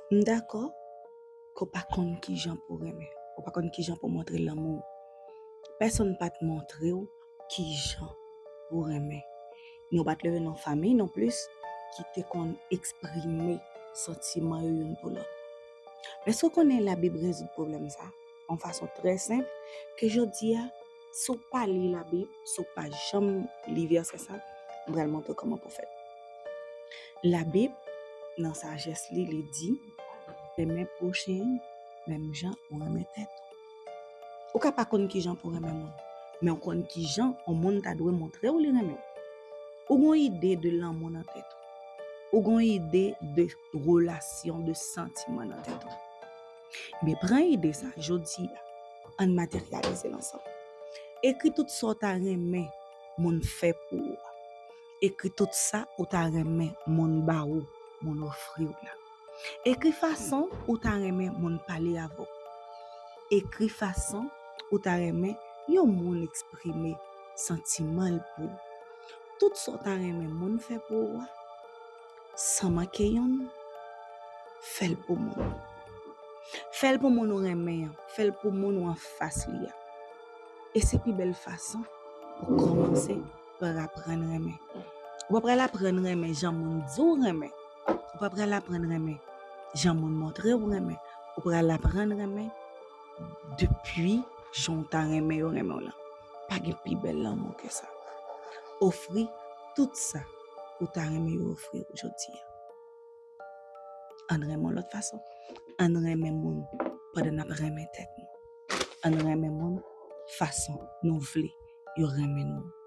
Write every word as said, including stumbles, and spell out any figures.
M dakò ke w pa konn kijan pou w renmen. Ou pa konn kijan pou w montre lanmou w. Pèsonn pa t montre w kijan pou w renmen. Ni w pa t leve nan yon fanmi non plis ki te konn eksprime santiman yo youn pou lòt. Men èske w konnen Labib rezoud pwoblèm sa a yon fason trè senp, ke jodi a, si w pa li Labib, si w pa janm li vèsè sa, m pral montre w kòman pou w fè l. Labib, nan sajès li, li di, renmen pwochen menm jan ou renmen tèt ou. Ou ka pa konn kijan pou w renmen moun, men w konn kijan yon moun ta dwe montre w li renmen w. Ou gen yon ide de lanmou nan tèt ou. Ou gen yon ide de relasyon, de santiman nan tèt ou. Ebyen, pran ide sa jodi a, ann materyalize l ansanm. Ekri tout sa w ta renmen moun fè pou ou a. Ekri tout sa ou ta renmen moun ba ou, moun ofri w la. Ekri fason ou ta renmen moun pale avè w. Ekri fason ou ta renmen yon moun eksprime santiman l pou ou. Tout sa w ta renmen moun fè pou ou a, san manke yonn, fè l pou moun. Fè l pou moun ou renmen an, fè l pou moun ou anfas li a. E se pi bèl fason pou kòmanse pral aprann renmen. Ou pa pral aprann renmen jan moun di w renmen. Ou pa pral aprann renmen jan moun montre w renmen. Ou pral aprann renmen depi jan w ta renmen yo renmen w lan. Pa gen pi bèl lanmou ke sa. Ofri tout sa ou ta renmen yo ofri w jodi a. Ann renmen yon lòt fason. Ann renmen moun pandan n ap renmen tèt nou. Ann renmen moun fason nou vle yo renmen nou.